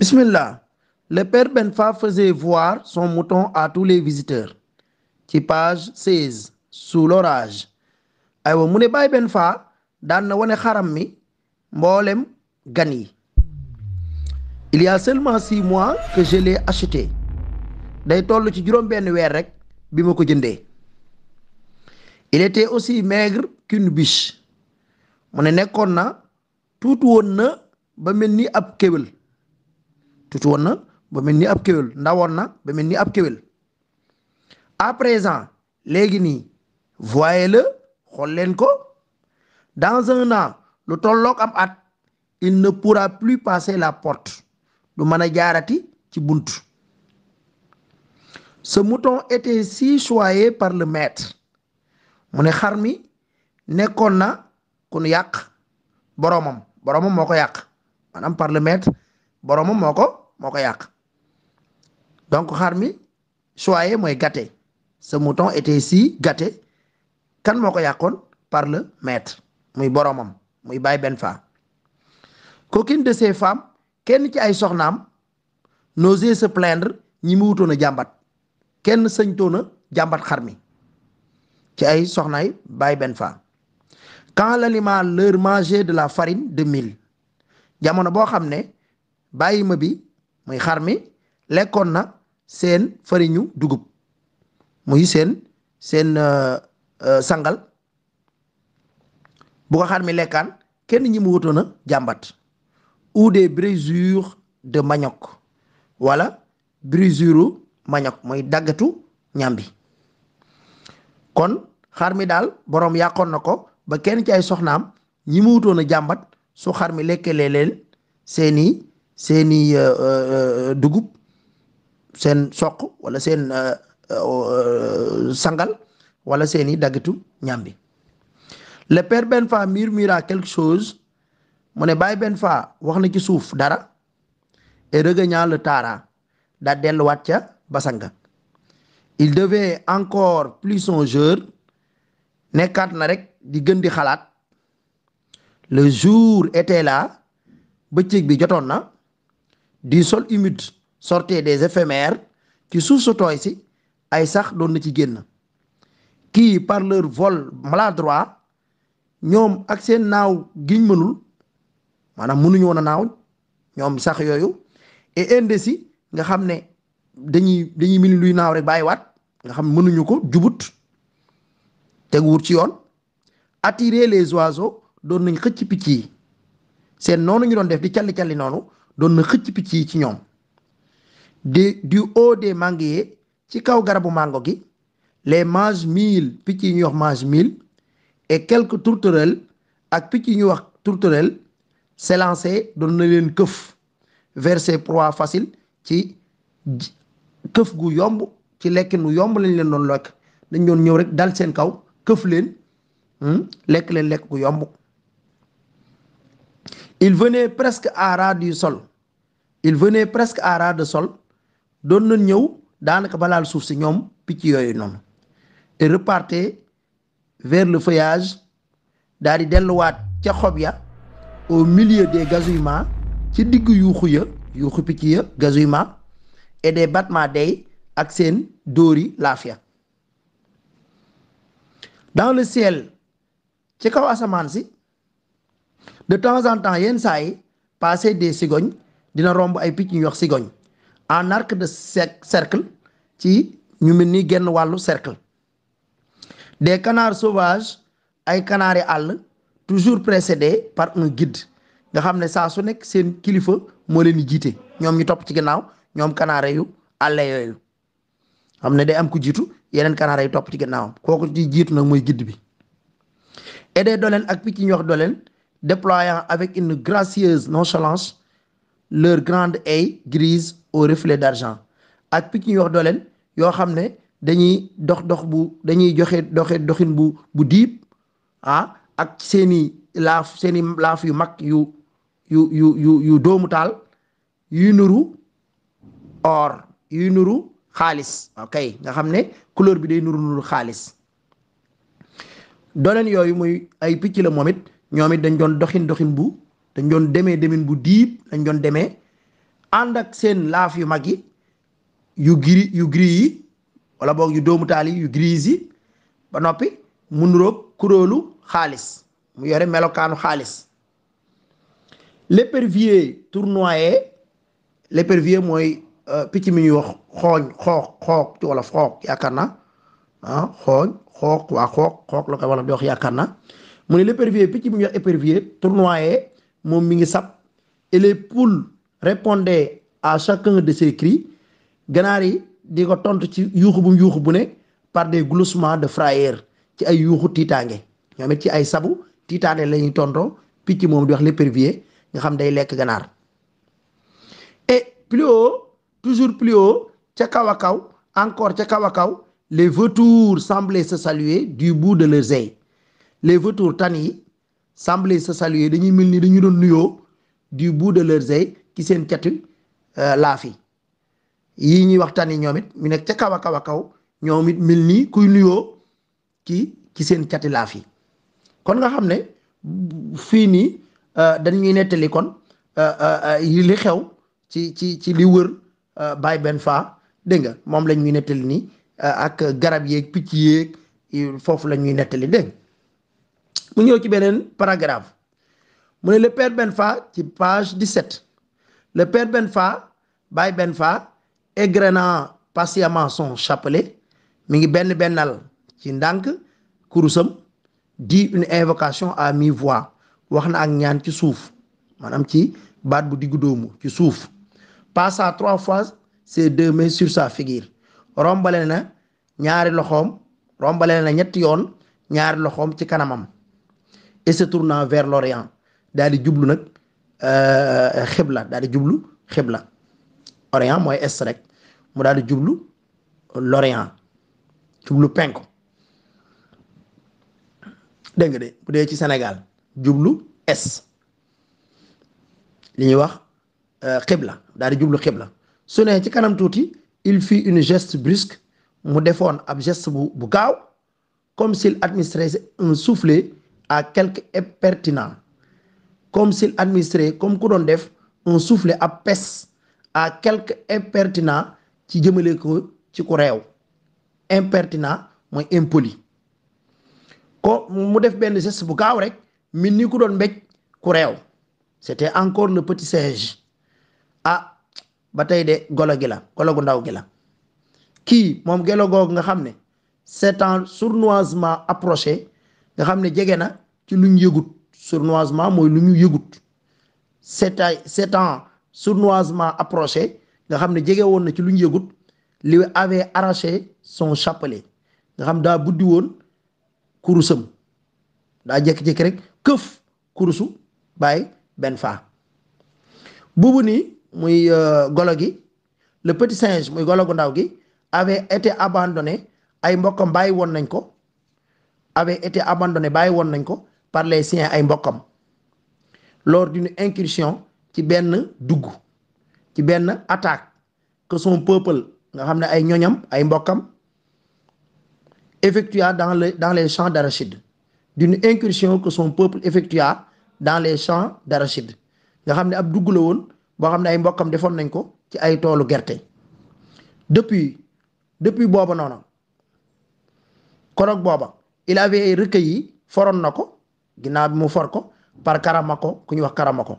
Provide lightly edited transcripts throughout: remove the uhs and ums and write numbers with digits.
Bismillah. Le père Benfa faisait voir son mouton à tous les visiteurs. Ci page 16 sous l'orage. aywa mu ne Baye Benfa daan na wane xaram mi mboolem gan yi. Il y a seulement 6 mois que je l'ai acheté. day toll ci juróom benn weer rek bi ma ko jëndee. Il était aussi maigre qu'une biche. mu ne nekkoon na tuuti woon na ba mel ni ab kéwél. tuuti woon na ba mel ni ab kéwél ndawoon na ba mel ni ab kéwél. à présent léegi nii voyez-le xool leen ko dans un an lu tolloog am at il ne pourra plus passer la porte du mën a jaarati ci bunt. Ce mouton était si choyé par le maître mu ne xar mi nekkoon na ku nu yàq boromam moo ko yàq maanaam par le maître boromam moo ko yàq. donc xar mi choyé mooy gâté. Ce mouton était si gâté kan moo ko yàqoon par le maître muy boromam muy Baye Benfa. Qu'aucune de ces femmes kenn ci ay soxnaam n'osait se plaindre ñi mu wutoon a jàmbat kenn sëñtoon a jàmbat xar mi ci ay soxnaay Baye Benfa. Quand l'animal leur mangeait de la farine de mil jamono boo xam ne bàyyi ma bi muy xar mi lekkoon na seen fariñu dugub muy seen sangal bu ko xar mi lekkaan kenn ñi mu wutoon a jàmbat. Ou des brisures de manioc wala brisure manioc mooy daggatu ñambi. kon xar mi daal boroom yàqoon na ko ba kenn ci ay soxnaam ñi mu wutoon a jàmbat su xar mi lekkelee leen seeni dugub seen soq wala seen sangal wala seeni daggatu ñambi. Le père Benfa murmura quelque chose mu ne Baye Benfa wax na ci suuf dara et regagna le tara daa delluwaat ca basanga. Il devait encore plus songeur nekkaat na rek di gën di xalaat. Le jour était là bëccëg bi jotoon na. Du sol humide sortaient des éphémères ci suuf su tooy si ay sax doon na ci génn. Qui par leur vol maladroit ñoom ak seen naaw giñ mënul maanaam mënuñu woon a naaw ñoom sax yooyu et indécis nga xam ne dañuy mel ni luy naaw rek bàyyiwaat nga xam mënuñu ko jubut teguwut ci yoon. Attirer les oiseaux doon nañ xëcc picc yi seen noonu ñu doon def di calli noonu doon na xëcc picc yi ci ñoom. du haut des manguiers ci kaw garabu mango gi les mange-mille picc yi ñuy wax mange-mille et quelques tourterelles ak picc yi ñuy wax tourterelles s'élancer doon na leen këf vers ses proies faciles ci këf gu yomb ci lekkin lu yomb lañ leen doon lekk dañ doon ñëw rek dal seen kaw këf leen lekk leen lekk gu yomb. Il venait presque à ras du sol doon na ñëw daanaka balaal suuf si ñoom picc yooyu noonu et repartait vers le feuillage daal di delluwaat ca xob ya au milieu des gazouillements ci diggu yuuxu picc ya gazouillement et des battements d'ailes ak seen dóori laafia. Dans le ciel ci kaw asamaan si de temps en temps yenn saa yi passer des cigognes dina romb ay picc ñuy wax cigogne en arc de cercle ci ñu mel ni genn wàllu cercle. Des canards sauvages ay kanaari àll toujours précédés par un guide nga xam ne saa su nekk seen kilifa moo leen di jiite ñoom ñu topp ci gannaaw ñoom kanaare yu àll yooyu xam ne day am ku jiitu yeneen kanaare yu topp ci gannaawam kooku ci jiitu nag mooy guide bi. Et des dolènes ak picc ñu wax dolène déployant avec une gracieuse nonchalance leur grande aile grise au reflet d'argent ak picc ñu wax dolène yoo xam ne dañuy dañuy doxin bu diib ak seeni laaf yu mag yu doomu taal yuy nuru or yuy nuru xaalis ok nga xam ne couleur bi day nuru xaalis. doleen yooyu muy ay picc la moom it ñoom it dañ doon doxin bu dañ doon demin bu diib dañ doon demee ànd ak seen laaf yu mag yi yu gris yi wala boog yu doomu taal yi yu gris yi ba noppi mu nuroog kuróolu xaalis mu yore melokaanu xaalis. L'épervier tournoyé, l'épervier mooy picc mi ñuy wax xoox ci wolof xoox yaakaar na xoox la koy wala di wax yaakaar na mu ne l'épervier picc mi ñuy wax épervier tournoyé moom mi ngi sab et les poules répondaient à chacun de ces cris ganaar yi di ko tontu ci yuuxu bu ne par des gloussements de frayeur ci ay yuuxu tiitaange ñoom it ci ay sabu tiitaange la ñuy tontoo picc moom di wax l'épervier nga xam day lekk ganaar. Et plus haut, toujours plus haut, ca kaw a kaw encore ca kaw a kaw les vautours semblaient se saluer du bout de leurs ailes. Les vautours tan yi semblaient se saluer dañuy mel ni dañu doon nuyoo du bout de leurs ailes ci seen catu laaf yi ñuy wax tan yi ñoom it ñu nekk ca kaw a kaw ñoom it mel ni kuy nuyoo ci seen cati laaf yi. Kon nga xam ne fii nii dañuy nettali kon li xew ci li wër Baye Benfa dégg nga moom lañ ñuy nettali nii ak garab yeeg picc yeeg foofu la ñuy nettali dégg mu ñëw ci beneen paragraphe mu ne le père Benfa ci page 17 le père Benfa Baye Benfa égrenant patiemment son chapelet mi ngi bennal ci ndànk kurusam dit une invocation à mi-voix wax na ak ñaan ci suuf maanaam ci baat bu diggu doomu ci suuf passa 3 fois ses 2 mains sur sa figure rombale na ñaari loxoom rombale na ñetti yoon ñaari loxoom ci kanamam et se tournant vers l'Orient daal di jublu nag xibla daal di jublu xibla Orient mooy est rek mu daal di jublu l'Orient jublu penku dégg nga de bu dee ci Sénégal jublu es li ñuy wax xibla daal di jublu xibla su ne ci kanam tuuti il fit une geste brusque mu defoon ab geste bu gaaw comme s'il administrait un soufflet à quelque impertinent comme s'il administrait comme ku doon def un soufflet ab pes à quelque impertinent ci jëmale ko ci ku réew impertinent mooy impoli ko mu def benn geste bu gaaw rek min ni ku doon mbéj ku réew c'était encore le petit singe ba tey de golo gi la golo gu ndaw gi la kii moom gelo googu nga xam ne s'étant sournoisement approché nga xam ne jege na ci lu ñu yëgut sournoisement mooy lu ñu yëgut s'étant sournoisement approché nga xam ne jege woon na ci lu ñu yëgut li avait arraché son chapelet nga xam daa buddi woon kurusam daa jékki-jékki rek këf kurusu Baye Benfa buubu ni muy golo gi le petit singe muy golo gu ndaw gi avait été abandonné ay mbokkam bàyyi woon nañ ko avait été abandonné bàyyi woon nañ ko par les siens ay mbokkam lors d'une incursion ci benn dugg ci benn attaque que son peuple nga xam ne ay ñoñam ay mbokkam effectua dans les champs d'arachide d'une incursion que son peuple effectua dans les champs d'arachide nga xam ne ab dugg la woon boo xam ne ay mbokkam defoon nañ ko ci ay toolu gerte depuis booba noonu koroog booba il avait recueilli foroon na ko ginnaaw bi mu for ko par Karamako ku ñuy wax Karamako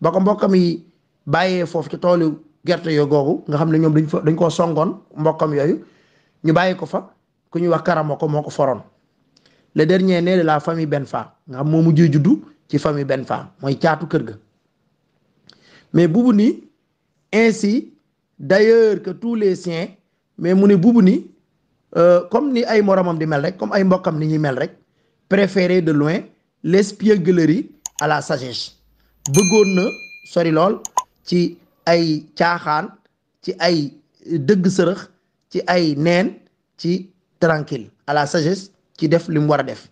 ba ko mbokkam yi bàyyee foofu ci toolu gerte yoo googu nga xam ne ñoom dañ koo songoon mbokkam yooyu ñu bàyyi ko fa ku ñuy wax Karamako moo ko foroon le dernier né de la famille Benfa nga xam moo mujjee juddu ci famille Benfa mooy caatu kër ga mais buubu ni ainsi d'ailleurs que tous les siens mais mu ne buubu ni comme ni ay moromam di mel rek comme ay mbokkam ni ñuy mel rek préféré de loin l'espièglerie à la sagesse bëggoon na sori lool ci ay caaxaan ci ay dëgg sërëx ci ay neen ci tranquille à la sagesse ci def li mu war a def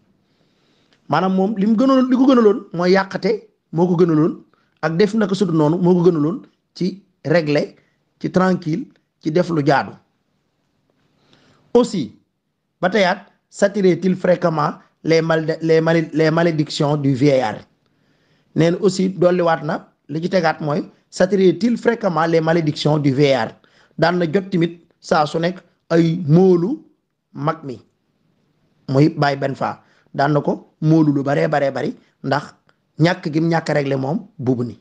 maanaam moom li ko gënaloon mooy yàqate moo ko gënaloon ak def naka sudu noonu moo ko gënaloon ci régler ci tranquille ci def lu jaadu aussi ba teyaat s'attirait-il fréquemment les malédictions du vieillard nee na aussi dolliwaat na li ci tegaat mooy s'attirait-il fréquemment les malédictions du vieillard daan na jot tamit saa su nekk ay moolu mag mi muy Baye Ben Fa daan na ko moolu lu baree bari ndax ñàkk gi mu ñàkk réglé moom buubu ni